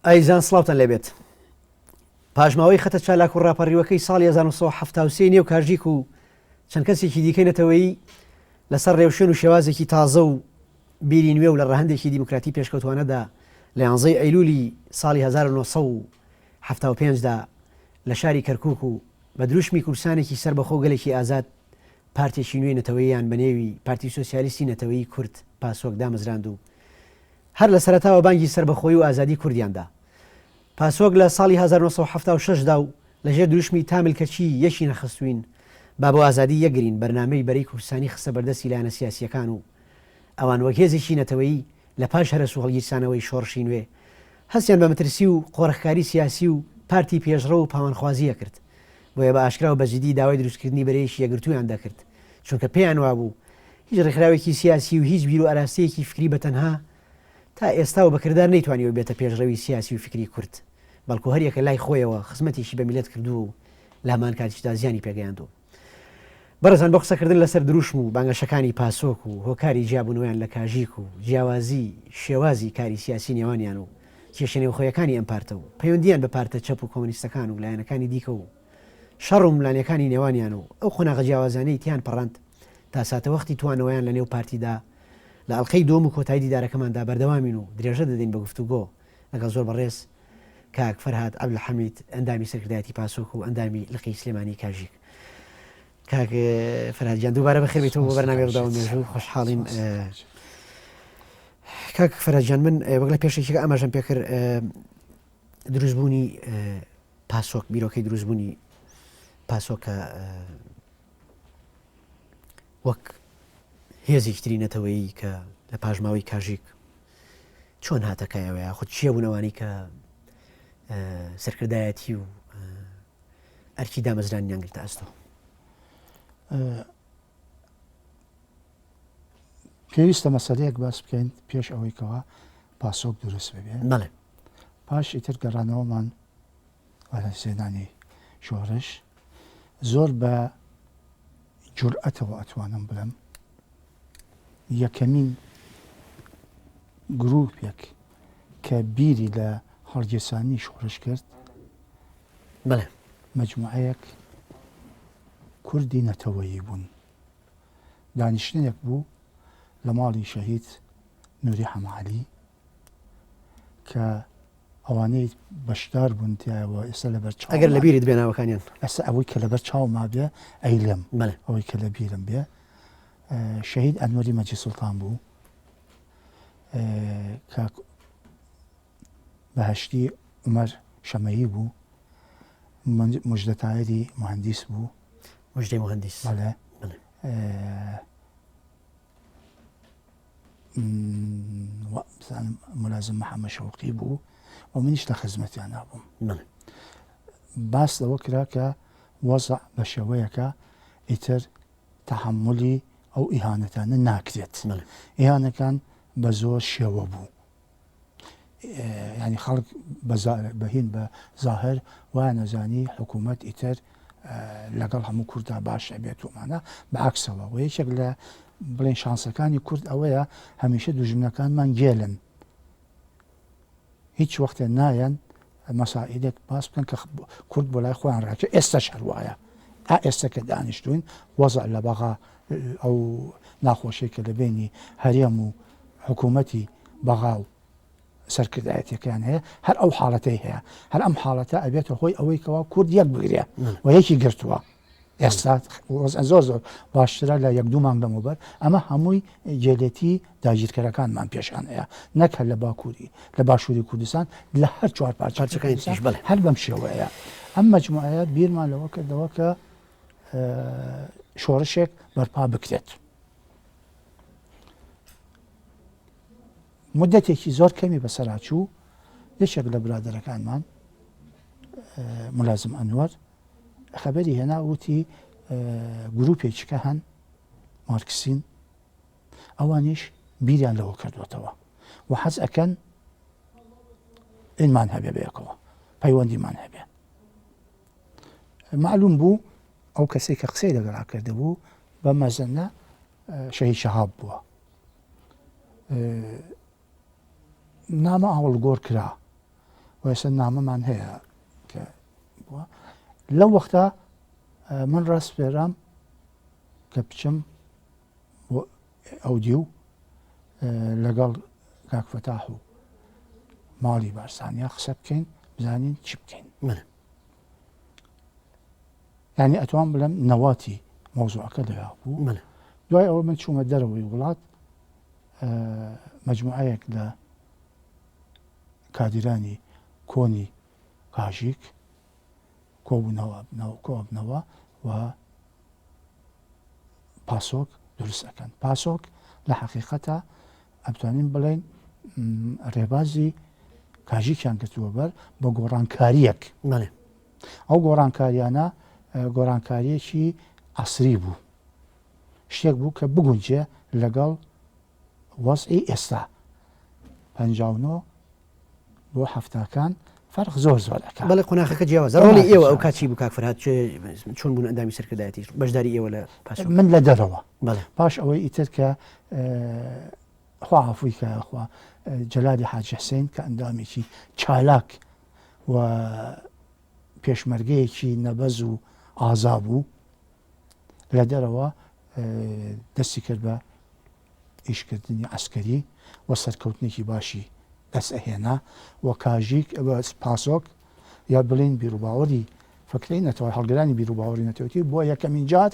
ئایزان سڵاوتان لێبێت. پاشماوەی خەتە چالاک و ڕاپەڕیوەکەی ساڵی 1970 نێو کاژیک و چەند کەسێکی دیکەی نەتەوەیی لەسەر ڕێوشوێن و شێوازێکی تازە و بیری نوێ و لە ڕەهەندێکی دیموکراتی پێشکەوتوانەدا لە یانزەی ئەیلولی ساڵی 1975 دا لە شاری کەرکوک و بە دروشمی کوردستانێکی سەربەخۆ و گەلێکی ئازاد پارتێکی نوێی نەتەوەییان بە نێوی پارتی سۆسیالیستی نەتەوەیی کورد پاسۆک دامەزراند و هەر لە سەرەتاوە بانگی سەربەخۆیی و ئازادی کوردیان دا. پاسۆک لە ساڵی 1976 دا و لە ژێر دروشمی تا ملکەچی یەکی نەخستووین با بۆ ئازادی یەکگرین بەرنامەی بەرەی کوردستانی خستە بەردەستی لایەنە سیاسییەکان و ئەوان وەک هێزێکی نەتەوەیی لە پاش هەرەس و هەڵگیرسانەوەی شۆڕشی نوێ هەستیان بە مەترسی و قۆرخکاری سیاسی و پارتی پێشڕەو و پاوانخوازی ئەکرد بۆیە بە ئاشکرا و بە جدی داوای دروستکردنی بەرەیەکی یەکگرتوویان دەکرد چونکە پێیان وابوو هیچ ڕێکخراوێکی سیاسی و هیچ بیر و ئاراستەیەکی فکری بە تەنها تا ئێستا و بە کردار نەیتوانیوە بێتە پێشڕەوی سیاسی و فکری کورد بەڵکو هەریەکە لای خۆیەوە خزمەتێکی بە میللەت کردووە و لە هەمان کاتیشدا زیانی پێگەیاندووە. بەڕێزان بۆ قسەکردن لەسەر دروشم و بانگەشەکانی پاسۆک و هۆکاری جیابوونەوەیان لە کاژیک و جیاوازی شێوازی کاری سیاسی نێوانیان و کێشە نێوخۆیەکانی ئەم پارتە و پەیوەندییان بە پارتە چەپ و کۆمۆنیستەکان و لایەنەکانی دیکە و شەڕ و ململانێکانی نێوانیان و ئەو قۆناغە جیاوازانەی تێیان پەڕاند تا ساتەوەختی توانەوەیان لە نێو پارتیدا لە ئەڵقەی دووەم و کۆتایی دیدارەکەماندا بەردەوامین و درێژە دەدەین بە گفتوگۆ لەگەڵ زۆر بەڕێز کاک فەرهاد عەبدولحەمید ئەندامی سەرکردایەتی پاسۆک و ئەندامی لقی سلێمانی کاژیک. کاک فەرهاد گیان دووبارە بەخێر بێیتەوە بۆ بەرنامەی ڕووداو و مێژوو خۆشحاڵین. کاک فەرهاد گیان من وەک لە پێشێکێک ئاماژەم پێکرد دروستبوونی پاسۆک بیرۆکەی دروستبوونی پاسۆکە وەک هێزێکی تری نەتەوەیی کە لە پاشماوەی کاژیک چۆن هاتە کایەوە یاخود چیە بوون ئەوانەی کە سەرکردایەتی و ئەرکی دامەزرانیان گرتە ئەستۆ؟ پێویستە مەسەلەیەک باس بکەین پێش ئەوەی کەوا پاسۆک دروست ببێ بەڵێ پاش ئیتر گەڕانەوەمان زێدانی شۆڕش زۆر بە جورئەتەوە ئەتوانم بڵێم یەکەمین گروپێک کە بیری لە هەڵگیرسانی شۆڕش کرد بەڵێ مجموعەیەک کوردی نەتەوەیی بوون دانیشتنێک بوو لە ماڵی شەهید نوری حەمەعەلی کە ئەوانەی بەشدار بوون تایەوە ئێستا لەبەر چاو ئەگەر لەبیرت بێ ناوەکانیان ئێستا ئەوەی کە لەبەر چاو مابێ ئەیلێم بەڵێ ئەوەی کە لەبیرم بێ شەهید ئەنوەری مەجید سوڵتان بوو کاک بەهشتی عومەر شەمەیی بوو مژدە تایری مهندیس بوو مژدەی مهندیس بەڵێ بزانم ملازم محەممەد شەوقی بوو و منیش لە خزمەتیاندا بووم باس لەوە کرا کە وەزع بە شێوەیەکە ئیتر تەحەمولی ئەو ئیهانەتانە ناکرێت ئیهانەکان بە زۆر شێوە بوو ینی خەڵک بەهین بە زاهر وایان نەزانی حکوومەت ئیتر لەگەڵ هەموو کووردا باش ئەبێت ومانە بەعکسەوە و یەکێک لە بڵێن شانسەکانی کورد ئەوەیە هەمیشە دوژمنەکانمان گێلن هیچ وەختێ نایەن مەسائیلێک باس بکەن کە کورد بۆ لای خۆیان ڕاکە ئێستاش هەروایە ئا ئێستا کە دانیشتوین وەزع لە بەغا ئەو ناخۆشیە کە لە بینی هەرێم و حکوومەتی بەغا و سەرکردایەتەکەیان هەیە هەر ئەو حاڵەتەی هەیە هەر ئەم حاڵەتە ئەبێتە هۆی ئەوەی کەوا کورد یەک بگرێ و یەکی گرتووە ئێستا وەزع زۆر زۆر باشترە لە یەک دوو مانگ لەمەوبەر ئەمە هەمووی گێلێتی داگیرکەرەکانمان پێشان هەیە نەک هەر لە باکووری لە باشووری کوردستان لە هەر چوار پارچەکانی تریش بەڵێ هەر بەم شێوەیە ئەم مەجموعەیە بیرمان لەوە کردەوە کە شۆڕشێک بەرپا بکرێت مدەتێکی زۆر کەمی بەسەراچوو یەکێک لە برادەرەکانمان ملازم ئەنوەر خەبەری هێنا وتی گروپێکی کە هەن مارکسین ئەوانیش بیریان لەوە کردوێتەوە و حەز ئەکەن ئینمان هەبێ بەیەکەوە پەیوەندیمان هەبێ معلوم بوو ئەو کەسێک کە قسەی لەگەڵا کردبوو بە مەزەنە شەهید شەهاب بووە نامە ئاوڵگۆر کرا. و ئێستا نامەمان هەیە کە بووە لەو وەختە من ڕاستپێرام کە بچم بۆ ئەودیو لەگەڵ کاک فەتاح و ماڵی بارزانیا قسە بکەین بزانین چی بکەین یعنی ئەتوان بڵێم نەواتی مەوزوعەکە لەوێ بوو دوای ئەوە من چوومە دەرەوەی وڵات مجموعەیەک لە کادیرانی کۆنی کاژیک کۆبوونەوە کۆبنەوە و پاسۆک دروست ئەکەن. پاسۆک لە حەقیقەتا ئەتوانین بڵێین ڕێبازی کاژیکیان گرتووە بەر بە گۆڕانکارییەک. ئەو گۆڕانکاریانە گۆڕانکارییەکی عەسری بوو. شتێک بوو کە بگونجێ لەگەڵ وەزعی ئێستا. 59 بۆ حەفتاکان فەرق زۆر زۆر ئەکا. بەڵێ قۆناخەکە جیاوازە. ڕۆڵی ئێوە ئەو کات چی بوو کاک فەرهاد چۆن بوون ئەندامی سەرکردایەتی بەشداری ئێوە لە پاسۆک؟ من لە دەرەوە پاش ئەوەی ئیتر کە خوا عەفووی کە خوا جەلالی حاجی حسین کە ئەندامێکی چالاک و پێشمەرگەیەکی نەبەز و ئازا بوو لە دەرەوە دەستی کرد بە ئیشکردنی عەسکەری و سەرکەوتنێکی باشی دەست ئەهێنا و کاژیک پاسۆک یا بڵێین بیروباوەڕی فکرەی نەتەوە هەڵگرانی بیروباوەڕی نەتەوەتی بۆ یەکەمین جار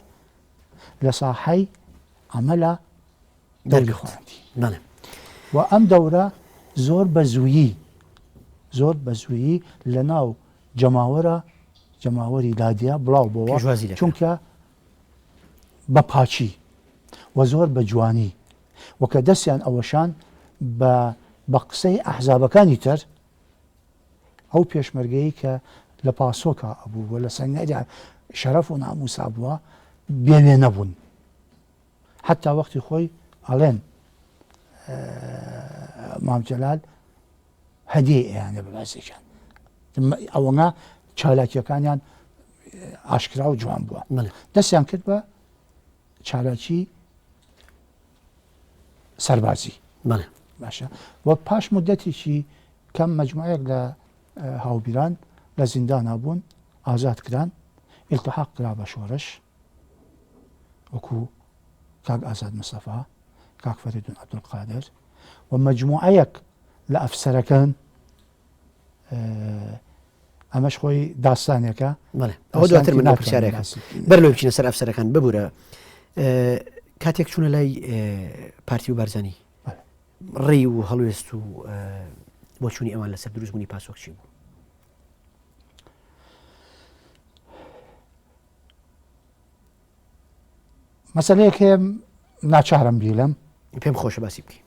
لە ساحەی عەمەلا دەوری خۆیان دی بەڵێ و ئەم دەورە زۆر بە زوویی زۆر بە زوویی لە ناو جەماوەرە جەماوەری لادیا بڵاو بۆوە پێشوازی لێ کرا. چونکە بە پاکی و زۆر بە جوانی و کە دەستیان ئەوەشان بە بە قسەی ئەحزابەکانی تر ئەو پێشمەرگەی کە لە پاسۆکا ئەبوو و لە سەنگەری شەرەف و ناموسا بووە بێوێ نەبوون حتا وەختی خۆی ئەڵێن مام جەلال هەدیەی ئەیانێ بە بەعسیەکان ئەوەنە چالاکیەکانیان ئاشکرا و جوان بووە دەستیان کرد بە چالاکی سەربازی باشە و پاش مدەتێکی کەم مجموعەیەک لە هاوبیران لە زیندانا بوون ئازاد کران التحاق کرا بە شۆرش وەکو کاک ئازاد مستەفا کاک فەریدون عەبدولقادر و مجموعەیەک لە ئەفسەرەکان ئەمەش خۆی داستانێکە ئەوە دواتر من پرسیارێکە بەر لەوەی بچینە سەر ئەفسەرەکان ببوورە کاتێک چوونە لای پارتی و بارزانی ڕێی و هەڵوێست و بۆچوونی ئەوان لەسەر دروستبوونی پاسۆک چی بوو؟ مەسەلەیەک هەیە ناچارم بیڵێم. پێم خۆشە باسی بکەی.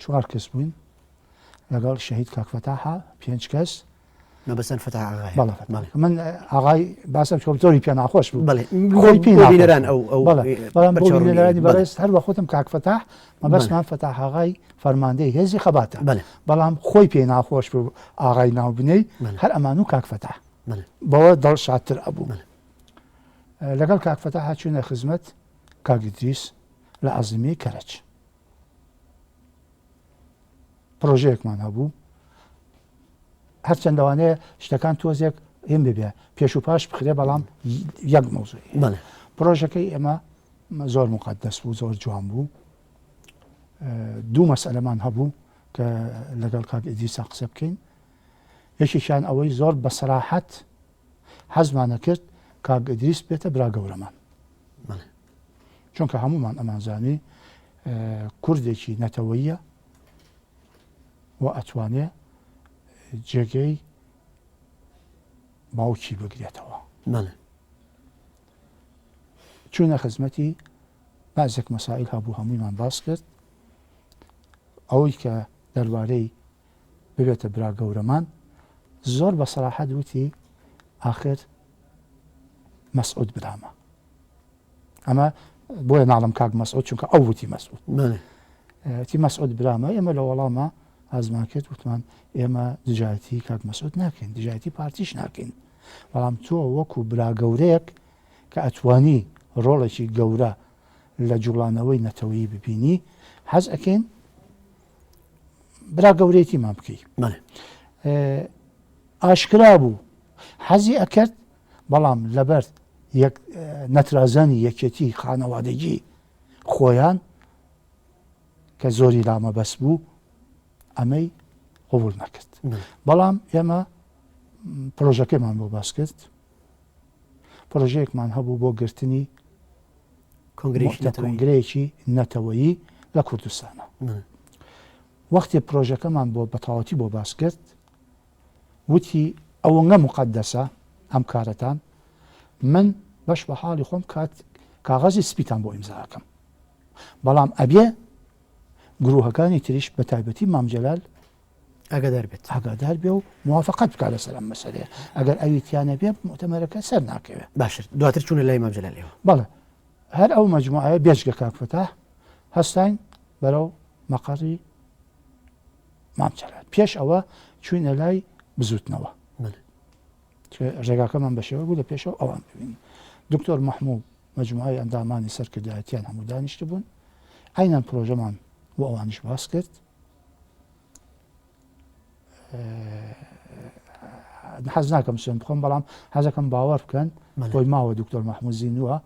چوار کەس بووین لەگەڵ شەهید کاک فەتاحە پێنج کەس. مەبەستان فەتاح ئاغایە؟ بەڵێ فەتاح. من ئاغای باسم چۆن زۆری پێ ناخۆش بوو. بەڵێ خۆی پێ بینەران ئەو ئەو بەڵێ بەڵام بۆ بینەرانی بەڕێز هەر بە خۆتم کاک فەتاح مەبەستمان فەتاح ئاغای فەرماندەی هێزی خەباتە بەڵام خۆی پێ ناخۆش بوو ئاغای ناو بنێی هەر ئەمان و کاک فەتاح بەوە دڵشادتر ئەبوو. لەگەڵ کاک فەتاح چوینە خزمەت کاک ئیدریس لە عەزیمی کەرەج. پرۆژەیەکمان هەبوو هەرچەند لەوانەیە شتەکان تۆزێک هێم ببێ پێش و پاش بخرێ بەڵام یەک مەوزوعی پرۆژەکەی ئێمە زۆر مقدس بوو زۆر جوان بوو دوو مەسئلەمان هەبوو کە لەگەڵ کاک ئیدریسا قسە بکەین یەکێکیان ئەوەی زۆر بە سەراحەت حەزمانە کرد کاک ئیدریس بێتە برا گەورەمان چونکە هەمومان ئەمانزانی کوردێکی نەتەوەیە و ئەتوانێ جێگەی باوکی بگرێتەوە چوونە خزمەتی بەعزێک مەسائیل هەبوو هەموویمان باس کرد ئەوەی کە دەربارەی ببێتە برا گەورەمان زۆر بە سەراحەت وتی ئاخر مەسعود برامە ئەمە بۆیە ناڵم کاک مەسعود چونکە ئەو وتی مەسعود تی مەسعود برامە ئێمە لە وەڵامە ئازمان کرد وتمان ئێمە دژایەتی کاک مەسعود ناکەین دژایەتی پارتیش ناکەین بەڵام تۆ وەکو برا گەورەیەک کە ئەتوانی ڕۆڵێکی گەورە لە جوڵانەوەی نەتەوەیی ببینی حەز ئەکەین. برا گەورەیەتیمان بکەی. ئاشکرا بوو حەزی ئەکرد بەڵام لەبەر یەک نەترازانی یەکێتی خانەوادەگی خۆیان کە زۆری لامەبەست بوو ئەمەی قبول نەکرد. بەڵام ئێمە پرۆژەکەمان بۆ باس کرد. پرۆژەیەکمان هەبوو بۆ گرتنی کۆنگرەیەکی نەتەوەیی لە کوردستانە. وەختی پرۆژەکەمان بۆ بەتەواوەتی بۆ باس کرد وتی ئەوەنگە مقدەسە ئەم کارەتان من بەش بە حاڵی خۆم کات کاغەزی سپیتان بۆ ئیمزا ئەکەم بەڵام ئەبێ گروهەکانی تریش بە تایبەتی مام جەلال ئاگادار بێت ئاگادار بێ و موافقەت بکات لەسەر ئەم مەسەلەیە ئەگەر ئەوی تیا نەبێ موتەمەرەکە سەر ناکەوێ باشتر دواتر چوونە لای مام جەلال ئێوە بەڵێ هەر ئەو مەجموعەیە بێجگە کاک فەتاح هەستاین بەرەو مەقەڕی مام جەلال پێش ئەوە چوینە لای بزوتنەوە ڕێگاکەمان بە شێوە بوو لە پێشەوە ئەوان ببین دکتۆر مەحموو مەجموعەی ئەندامانی سەرکردایەتیان هەموو دانیشتبوون عینەن پرۆژەمان بۆ ئەوانیش باس کرد حەز ناکەم سوێن بخۆم بەڵام حەزەکەم باوەڕ بکەن خۆی ماوە دکتۆر مححمود زیینووە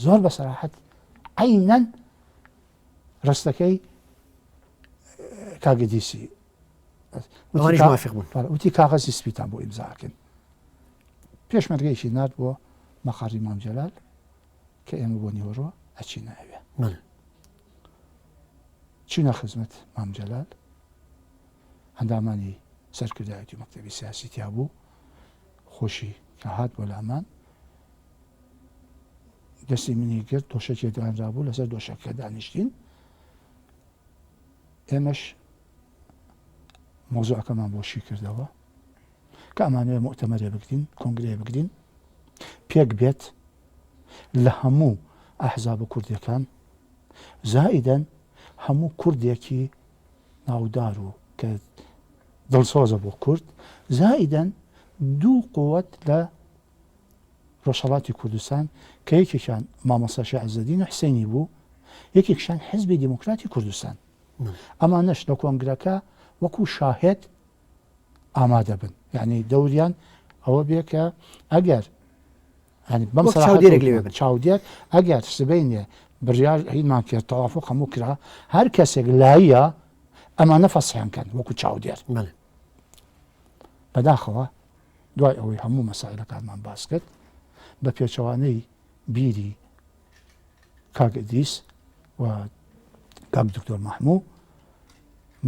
زۆر بە سەراحەت عینەن ڕستەکەی کاگەدیسی وتی کاغەزی سپیتان بۆ ئیمزاکەن پێشمەرگەیەکی نارد بۆ مەقەڕی مام جەلال کە ئێمە بۆ نیوەڕۆ ئەچینە ئەوێ. چوینە خزمەت مام جەلال، ئەندامانی سەرکردایەتی و مەکتەبی سیاسی تیا بوو، خۆشی کە هات بۆ لامان دەستی منی گرت، دۆشەکێ دانرابوو لەسەر دۆشەکە دانیشتین، ئێمەش مەوزوعەکەمان بۆ شی کردەوە. کە ئەمانەوێ موئتەمەرێ بگرین، کۆنگرەیە بگرین، پێک بێت لە هەموو ئەحزابە کوردیەکان، زائیدەن هەموو کوردێکی ناودار و کە دڵسۆزە بۆ کورد، زائیدەن دوو قوت لە ڕۆژهەڵاتی کوردستان کە یەکێکیان مامۆستا شێخ عزەدین و حسێنی بوو، یەکێکشان حزبی دیموکراتی کوردستان. ئەمانەش لە کۆنگرەکە وەکو شاهێد ئامادە بن یعنی دەوریان ئەوە بێ کە ئەگەر بەم چاودێرێک لێ بن چاودێر ئەگەر سبینێ بڕیار هیمان کرد تەوافق هەموو کرا هەر کەسێک لایە ئەمانە فەسیان کەن وەکو چاودێر بەداخەوە دوای ئەوەی هەموو مەسایلەکانمان باس کرد بە پێچەوانەی بیری کاک ئیدریس و کاک دکتۆر مەحموو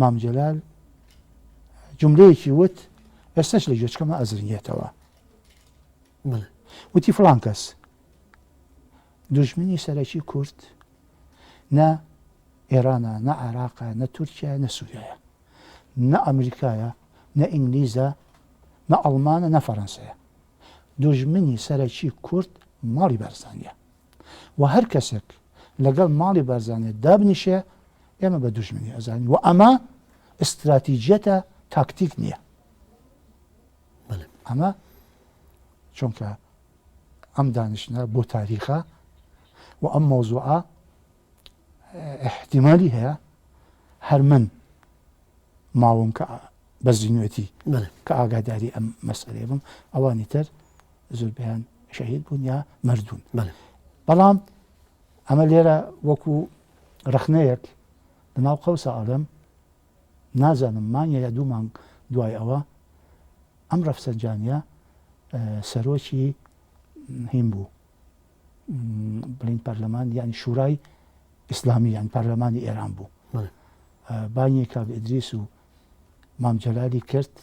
مام جەلال جملەیەکی وت ئێستاش لە گوێچکەمە ئەزرنگێتەوە وتی فڵان کەس دوژمنی سەرەکی کورد نە ئێرانە نە عێراقە نە تورکیا نە سووریایە نە ئەمریکایە نە ئینگلیزە نە ئەڵمانە نە فەرەنسەیە دوژمنی سەرەکی کورد ماڵی بارزانیە و هەر کەسێک لەگەڵ ماڵی بارزانیە دابنیشێ ئێمە بە دوژمنی ئەزانین و ئەمە ئیستراتیجیەتە تاکتیک نییە ئەمە چونکە ئەم دانیشتنە بۆ تاریخە و ئەم مەوزوعە احتیمالی هەیە هەر من ماوم کە بە زینوێتی کە ئاگاداری ئەم مەسەلەیە بم ئەوانی تر زۆربەیان شەهید بوون یا مردوون بەڵام ئەمە لێرە وەکو ڕخنەیەک لەناو قەوسە ئەڵێم نازانم مانگە یا دوو مانگ دوای ئەوە ئەم ڕەفسەنجانە سەرۆکی هیم بوو بڵین پەرلەمان یانی شورای ئیسلامی یان پەرلەمانی ئێران بوو بانگی کاک ئیدریس و مام جەلالی کرد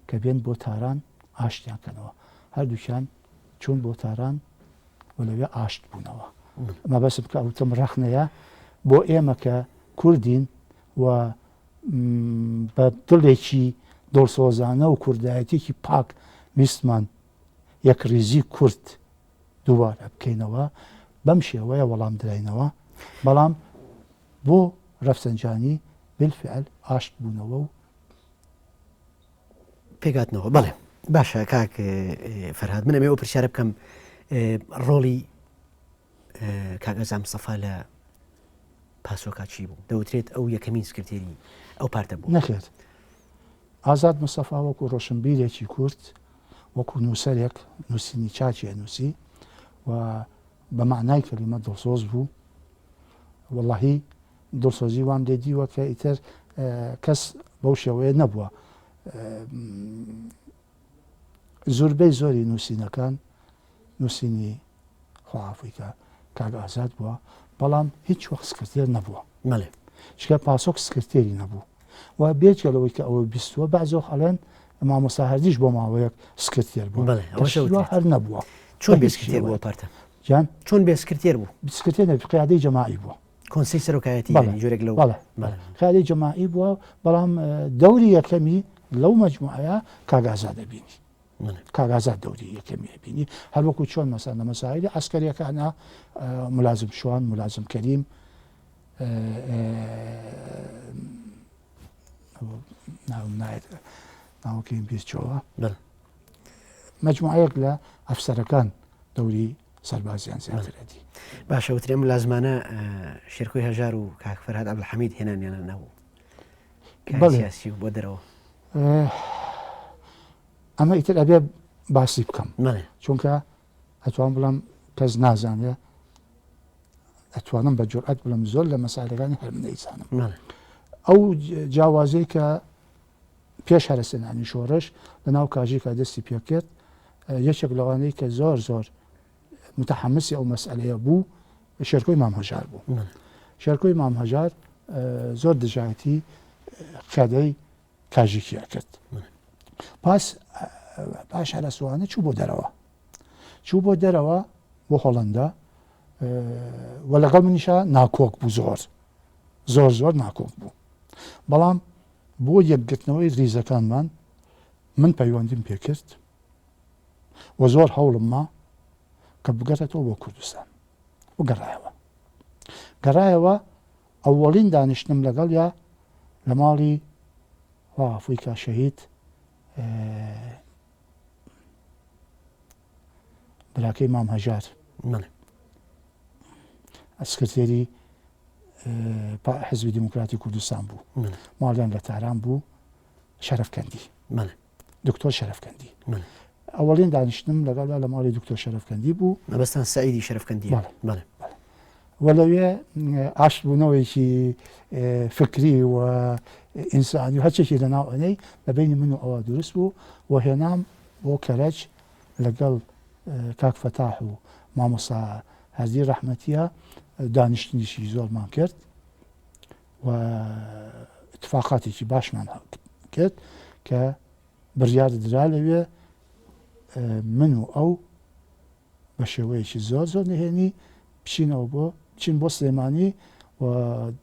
کە بێن بۆ تاران ئاشتیان کەنەوە هەردووکیان چوون بۆ تاران و لەوێ ئاشت بوونەوە مەبەسم کە ئەوتم ڕەخنەیە بۆ ئێمە کە کوردین و بە دڵێکی دڵسۆزانە و کوردایەتێکی پاک ویستمان یەکڕیزی کورد دووبارە بکەینەوە، بەم شێوەیە وەڵام دراینەوە، بەڵام بۆ رەفسەنجانی بالفعل ئاشت بوونەوە و. پێکهاتنەوە. بەڵێ باشە کاک فەرهاد من ئەمەوێ ئەو پرسیارە بکەم ڕۆڵی کاک ئەزام سەفا لە. پاسۆکا چی بوو؟ دەوترێت ئەو یەکەمین سکرتێری ئەو پارتە بوو. نەخێر. ئازاد مستەفا وەکو ڕۆشنبیرێکی کورد، وەکو نووسەرێک نووسینی چاکی ئەنووسی و بە مەعنای کەلیمە دڵسۆز بوو. وەڵاهی دڵسۆزی وام لێ دیوە کە ئیتر کەس بەو شێوەیە نەبووە. زۆربەی زۆری نووسینەکان نووسینی خوا عەفوی کە کاک ئازاد بووە بەڵام هیچ وەخت سکرتێر نەبووە بەڵێ چکە پاسۆک سکرتێری نەبوو و بێجگە لەوەی کە ئەوە بیستووە بەعزۆخ ئەڵێن مامۆستا هەردیش بۆ ماوەیەک سکرتێر بوو بەڵێ ئەوەش ئەوە هەر نەبووە چۆن بێ سکرتێر بووە پارتە جان چۆن بێ سکرتێر بوو سکرتێر نەبوو قیادەی جەماعی بووە کۆنسەی سەرۆکایەتی یانی جۆرێک لەو بەڵێ بەڵێ قیادەی جەماعی بووە بەڵام دەوری یەکەمی لەو مەجموعەیە کاک ئازاد ئەبینی کاک ئازاد دەوری یەکەمی ئەبینی هەروەکو چۆن مەسەن لە مەسایلی عەسکەریەکانە ملازم شوان ملازم کەریم ناوم نایەت ناوەکەیم بیرچۆوە مجموعەیەک لە ئەفسەرەکان دەوری سەربازیان زیاتر ئەدی. باشە وترێ ملازمانە شێرکۆی هەژار و کاک فەرهاد عەبدولحەمید هێنانیانە ناو کاری سیاسی و بۆ دەرەوە. ئەمە ئیتر ئەبێ باسی بکەم چونکە ئەتوان بڵم کەس نازانێ ئەتوانم بە جورئەت بڵم زۆر لە مەسالەکانی هەر من نەیزانم ئەو جیاوازەی کە پێش هەرەسێنانی شۆڕش لە ناو کاژیکا دەستی پێکرد یەکێک لەوانەی کە زۆر زۆر متحمسی ئەو مەسئلەیە بوو شێرکۆی مام هەژار بوو شێرکۆی مام هەژار زۆر دژایەتی قیادەی کاژیکی ئەکرد پاس پاش هەرەسوانە چوو بۆ دەرەوە چوو بۆ دەرەوە بۆ هۆڵندا و لەگەڵ منیشا ناکۆک بوو زۆر زۆر زۆر ناکۆک بوو بەڵام بۆ یەکگرتنەوەی ریزەکانمان من پەیوەندیم پێکرد و زۆر هەوڵم ما کە بگەڕێتەوە بۆ کوردستان و گەڕایەوە گەڕایەوە ئەوەڵین دانیشتنم لەگەڵیا لە ماڵی خوا عەفوی کا شەهید براکەی مام هەژار سکرتێری حزبی دیموکراتی کوردستان بوو ماڵیان لە تاران بوو شەرەفکەندی دکتۆر شەرەفکەندی ئەوەڵین دانیشتنم لەگەڵدا لە ماڵی دکتۆر شەرەفکەندی بوو. مەبەستان سەعیدی شەرەفکەندیە؟ بەڵێ. بەڵێ. و لەوێ ئاشتبوونەوەیەکی فکری و ئینسانی و هەرچێکی لە ناو ئەنەی لە بەینی من و ئەوە دروست بوو و هێنام بۆ کەرەج لەگەڵ کاک فەتاح و مامۆستا هەردی ڕەحمەتیە دانیشتنیشی زۆرمان کرد و اتفاقاتێکی باشمان کرد کە بڕیار درا لەوێ من و ئەو بە شێوەیەکی زۆر زۆر نهێنی بچینەوە بۆ بچین بۆ سلێمانی و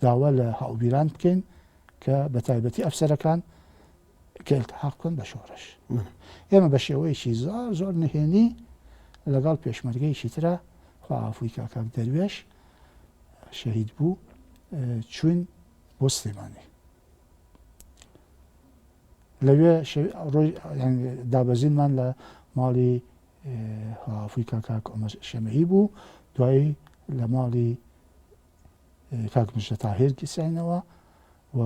داوا لە هاوبیران بکەین کە بە تایبەتی ئەفسەرەکان کە التحاق بکەن بە شۆڕش ئێمە بە شێوەیەکی زۆر زۆر نهێنی لەگەڵ پێشمەرگەیەکی ترە خوا عەفوی کا کاک دەروێش شەهید بوو چوین بۆ سلێمانی لەوێ دابەزینمان لە ماڵی هافوی کاک عمر شەمەیی بوو دوایی لە ماڵی کاک مژدە تاهیر گیساینەوە و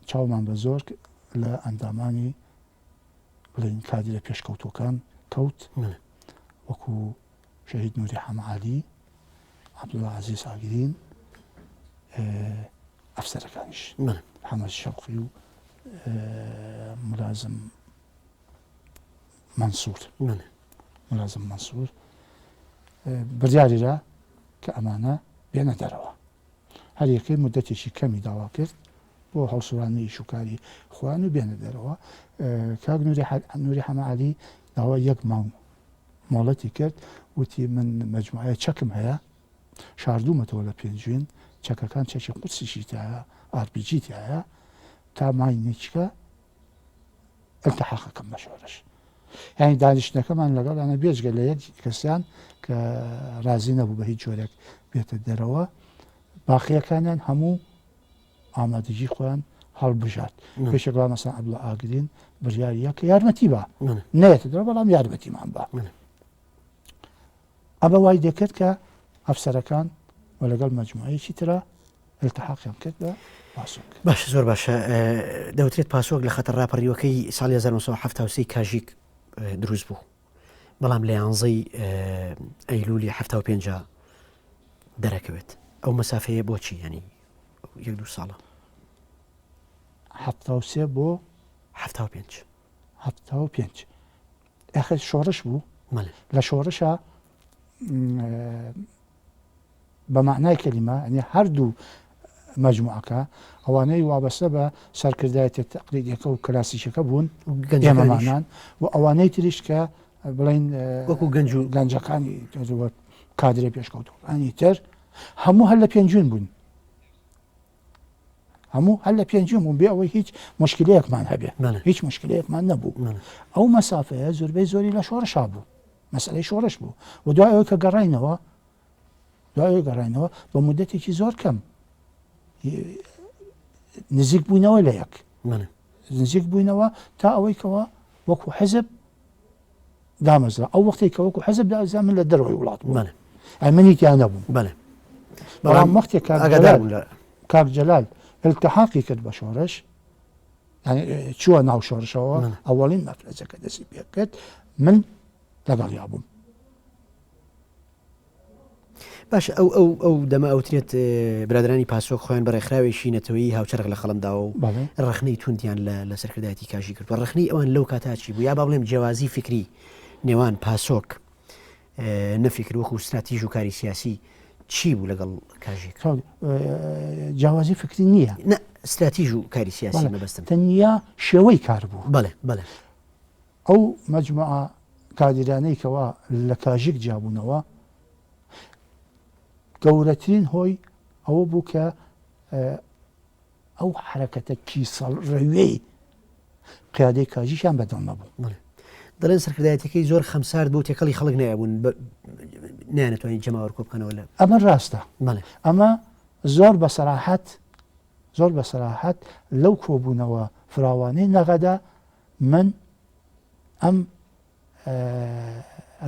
چاومان بە زۆر لە ئەندامانی بڵین کادیرە پێشکەوتوەکان کەوت وەکو شەهید نوری حەمە عەلی، عەبدوڵا عەزیز ئاگرین، ئەفسەرەکانیش حەمە شەوقی و ملازم مەنسوور ملازم مەنسوور بڕیاریرا کە ئەمانە بێنە دەرەوە هەر یەکەی مدەتێکی کەمی داوا کرد بۆ هەڵسوڕانی ئیش و کاری خۆیان و بێنە دەرەوە کاک نوری حەمە عەلی داوا یەک مانگ مۆڵەتی کرد وتی من مەجموعەیە چەکم هەیە شاردوومەتەوە لە پێنجوین چەکەکان چەکی قورسیشی تایە ئارپیجی تایە تا ماینێکە التحاقەکەم بە شۆرش یعنی دانیشتنەکەمان لەگەڵیانە بێجگە لە یەک کەسیان کە رازی نەبوو بە هیچ جۆرێک بێتە دەرەوە باقیەکانیان هەموو ئامادەگی خۆیان هەڵبژارد پێشێک وا مەسەن عەبدوڵا ئاگرین بڕیاریە کە یارمەتی با نەیەتە دەرەوە بەڵام یارمەتیمان با ئەمە وای دەکرد کە ئەفسەرەکان و لەگەڵ مەجموعەیەکی ترە. التحاقیان کرد بە پاسۆک. باشە زۆر باشە دەوترێت پاسۆک لە خەتە ڕاپەڕیوەکەی ساڵی 1970 کاژیک دروست بوو بەڵام لە یانزەی ئەیلولی 75 دەرەکەوێت ئەو مەسافەیە بۆچی ینی یەک دوو ساڵە 73 بۆ 75 75 ئەخر شۆڕش بوو لە شۆڕشە بە مەعنای کەلیمە یانی هەردوو مەجموعەکە ئەوانەی وابەستە بە سەرکردایەتیە تەقلیدیەکە و کلاسیکەکە بوون ئێمەمانان و ئەوانەی تریش کە بڵین وەکو گەنج و گەنجەکانی کادرە پێشکەوتوەکانی تر هەموو هەر لە پێنجوین بوون هەموو هەر لە پێنجوین بوون بێ ئەوەی هیچ مشکلەیەکمان هەبێ هیچ مشکلەیەکمان نەبوو ئەو مەسافەیە زۆربەی زۆری لە شۆڕشا بوو مەسەلەی شۆڕش بوو و دوای ئەوەی کە گەڕاینەوە دوای ئەوەی گەڕاینەوە بە مدەتێکی زۆر کەم نزیک بووینەوە لە یەک نزیک بووینەوە تا ئەوەی کەەوە وەکو حزب دامەزرا ئەو وەختێک کە وەکو حزب دازا من لە دەرەوەی وڵات بوو منی تیا نەبوو بەڵێ بەڵام وەختێک کاک جەلال التحاقی کرد بە شۆڕش چووە ناو شۆڕشەوە ئەوەڵین مەفرەزەکە دەستی پێ کرد من لەگەڵیا بووم. باش ئەو ئەو ئەو دەمە ئەوترێت برادرانی پاسۆک خۆیان بە ڕێکخراوێکی نەتەوەیی هاوچەرخ لە قەڵم داوە و ڕەخنەی توندیان لە لە سەرکردایەتی کاژی کردووە ڕەخنەی ئەوان لەو کاتا چی بوو یا با بڵێم جیاوازی فکری نێوان پاسۆک نە فیکر وەکو ستراتیژ و کاری سیاسی چی بوو لەگەڵ کاژێک؟ جیاوازی فکری نییە. نە ستراتیژ و کاری سیاسی مەبەستم. تەنیا شێوەی کار بوو. بەڵێ بەڵێ. ئەو مەجموعە کادیرانەی کەوا لە کاژیک جیابوونەوە گەورەترین هۆی ئەوە بوو کە ئەو حەرەکەتە کیسەڵ ڕەویەی قیادەی کاژیشیان بەدڵ نەبوو. بەڵێ. دەڵێن سەرکردایەتیەکەی زۆر خەمسارد بوو تێکەڵی خەڵک نەیەبوون نەیانەتوانی جەماوەر کۆ بکەنەوە لە ئەمە ڕاستە. بەڵێ. ئەمە زۆر بە سەراحەت زۆر بە سەراحەت لەو کۆبوونەوە فراوانەی نەغەدە من ئەم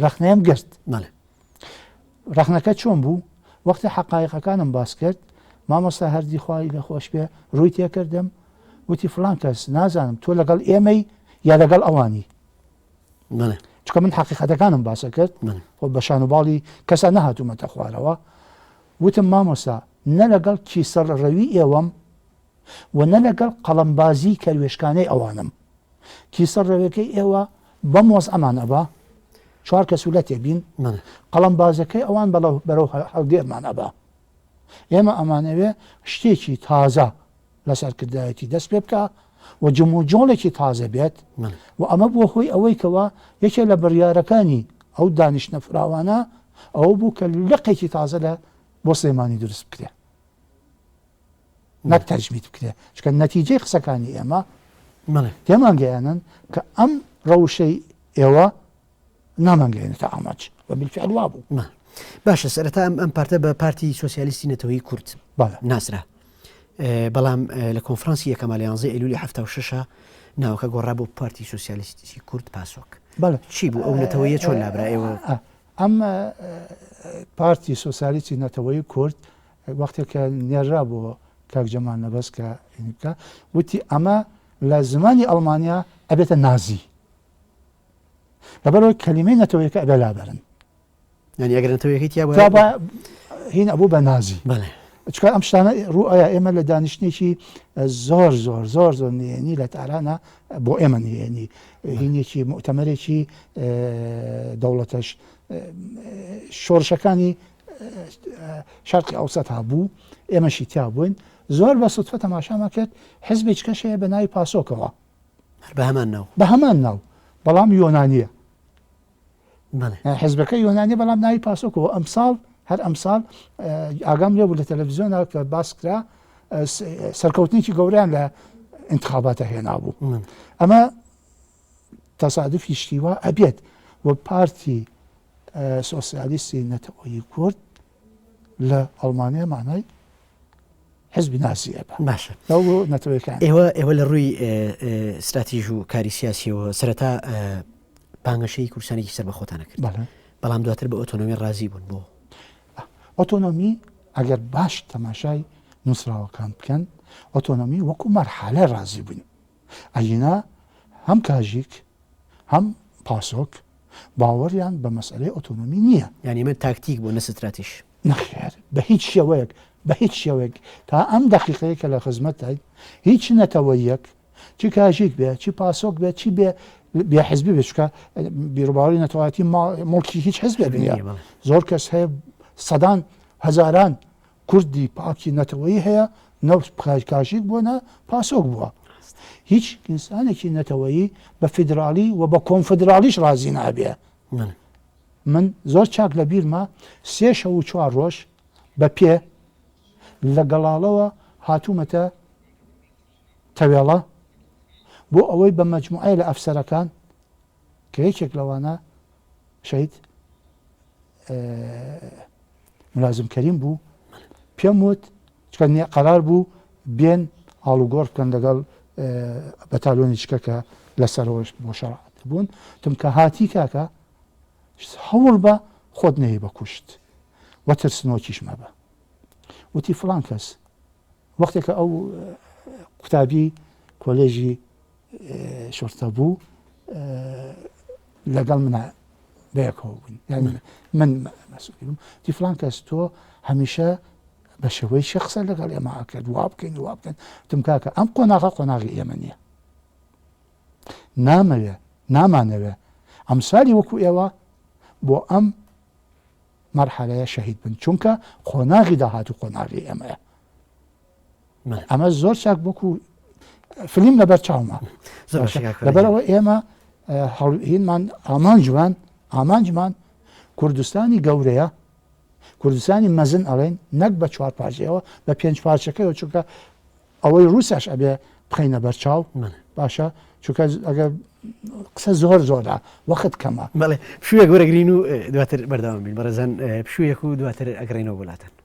ڕەخنەیەم گرت. بەڵێ. ڕەخنەکە چۆن بوو؟ وەختی حەقایقەکانم باس کرد، مامۆستا هەردی خوای لێ خۆش بێ ڕووی تێکردم وتی فڵان کەس نازانم تۆ لەگەڵ ئێمەی یا لەگەڵ ئەوانی؟ بەڵێ. چونکە من حەقیقەتەکانم باسە کرد، بەڵێ. خۆ بە شان و باڵی کەسا نەهاتوومەتە خوارەوە. وتم مامۆستا نە لەگەڵ کیسەڵ ڕەوی ئێوەم و نە لەگەڵ قەڵەمبازی کەروێشکانەی ئەوانم. کیسەڵ ڕەوێکەی ئێوە بەم وەزعەمان ئەبا، چوار کەس و لەتێ بین، قەڵەمبازەکەی ئەوان بەرەو هەڵدێرمان ئەبا. ئێمە ئەمانەوێ شتێکی تازە لە سەرکردایەتی دەست پێ بکا و جموجۆڵێکی تازە بێت و ئەمە بووە هۆی ئەوەی کەوا یەکێ لە بڕیارەکانی ئەو دانیشتنە فراوانە ئەوە بوو کە لقێکی تازە لە بۆ سلێمانی دروست بکرێ. نەک تەجمید بکرێ چونکە نەتیجەی قسەکانی ئێمە تێمان گەیانن کە ئەم ڕەوشەی ئێوە نامانگەێنێتە ئامانج و بالفعل وا بوو. باشە سەرەتا ئەم ئەم پارتە بە پارتی سۆسیالیستی نەتەوەی کورد ناسرا بەڵام لە کۆنفرانسی یەکەما لە یانزەی ئەیلولی 76 ناوەکە گۆڕا بۆ پارتی سۆسیالیستی کورد پاسۆک چی بوو ئەو نەتەوەیە چۆن لابرا ئێوە ئەم پارتی سۆسیالیستی نەتەوەی کورد وەختێک کە نێررا بۆ کاک جەمال نەبەز کە بکە وتی ئەمە لە زمانی ئەڵمانیا ئەبێتە نازی لەبەرەوەی کەلیمەی نەتەوەیەکە ئەبێ لابەرن یعنی ئەگەر نەتەوەیەکەی تیا بە هین ئەبوو بە نازی چکە ئەم شتانە ڕوئیا ئێمە لە دانیشتێکی زۆر زۆر زۆر زۆر نهێنی لە تارانە بۆ ئێمە نهێنی هینێکی مؤتەمەرێکی دەوڵەتەش شۆڕشەکانی شەرقی ئەوسەت هەبوو ئێمەشی تیا بووین زۆر بە سوتفە تەماشامان کرد حزبێکی کەش هەیە بە ناوی پاسۆکەوە بە هەمان ناو بە هەمان ناو بەڵام یۆنانیە حزبەکە یۆنانی بەڵام ناوی پاسۆکەوە ئەمساڵ هەر ئەمساڵ ئاگام لێ بوو لە تەلەڤزیۆنە کە باس کرا سەرکەوتنێکی گەوریان لە انتخاباتە هێنا بوو ئەمە تەسادفی شتی وا ئەبێت و پارتی سۆسیالیستی نەتەوەیی کورد لە ئەڵمانیا مانای حزبی نازی ئەبا باشە لەو نەتەوەکان ئێوە ئێوە لە ڕووی ستراتیژ و کاری سیاسیەوە سەرەتا بانگەشەی کوردستانێکی سەر بەخۆتانە کرد بەڵام دواتر بە ئۆتۆنۆمی ڕازی بوون بۆ ئۆتۆنۆمی ئەگەر باش تەماشای نووسراوەکان بکەن، ئۆتۆنۆمی وەکو مەرحەلە ڕازی بووین. ئەگینا هەم کاژیک هەم پاسۆک باوەڕیان بە مەسئەلەی ئۆتۆنۆمی نییە. یانی ئەمە تاکتیک بوو نە ستراتیژ؟ نەخێر بە هیچ شێوەیەک، بە هیچ شێوەیەک تا ئەم دەقیقەیە کە لە خزمەتداین هیچ نەتەوەیەک چی کاژیک بێ چی پاسۆک بێ چی بێ بێ حزبی بێ چونکە بیروباوەڕی نەتەوایەتی مڵکی هیچ حزبێک نییە زۆر کەس هەیە سەدان هەزاران کوردی پاکی نەتەوەیی هەیە نە کاژیک بووە نە پاسۆک بووە هیچ ئینسانێکی نەتەوەیی بە فیدراڵی و بە کۆنفدراڵیش ڕازی نابێ من زۆر چاک لە بیرمە سێ شەو و چوار ڕۆژ بە پێ لە گەڵاڵەوە هاتوومەتە تەوێڵە بۆ ئەوەی بە مەجموعەیە لە ئەفسەرەکان کە یەکێک لەوانە شەهید ملازم کەریم بوو پێم وت چکە قەرار بوو بێن ئاڵوگۆڕ بکەن لەگەڵ بەتالۆنی چکەکە لەسەرەوەش بۆ شەڕ بوون تم کە هاتی کاکە هەوڵ بە خۆت نەیە بە کوشت وە ترسنۆکیش مەبە وتی فلان کەس وەختێکە ئەو قوتابی کۆلێژی شۆرتە بوو لەگەڵ منە بەیەکەوە بووین یعنی من مەسئولی بووم تی فلان کەس تۆ هەمیشە بە شێوەی شخصە لەگەڵ ئێمە ئەکرد وا بکەین وا بکەن تم کاکە ئەم قۆناغە قۆناغی ئێمە نییە نامەوێ نامانەوێ ئەمسالی وەکو ئێوە بۆ ئەم مەرحەلەیە شەهید بن چونکە قۆناغی داهاتوو قۆناغی ئێمەیە ئەمە زۆر چاک وەکو فلیم لەبەر چاومە لەبەرەوە ئێمە هینمان ئامانجمان ئامانجمان کوردستانی گەورەیە کوردستانی مەزن ئەڵێن نەک بە چوار پارچەوە بە پێنج پارچەکەەوە چونکە ئەوەی ڕووسیاش ئەبێ بخەینە بەرچاو باشە چونکە ئەگەر قسە زۆر زۆرە وەخت کەمە بەڵێ پشوویەک وەرەگرین و دواتر بەردەوام بین بەڕێزان پشوویەک و دواتر ئەگەڕێینەوە بۆ لاتان.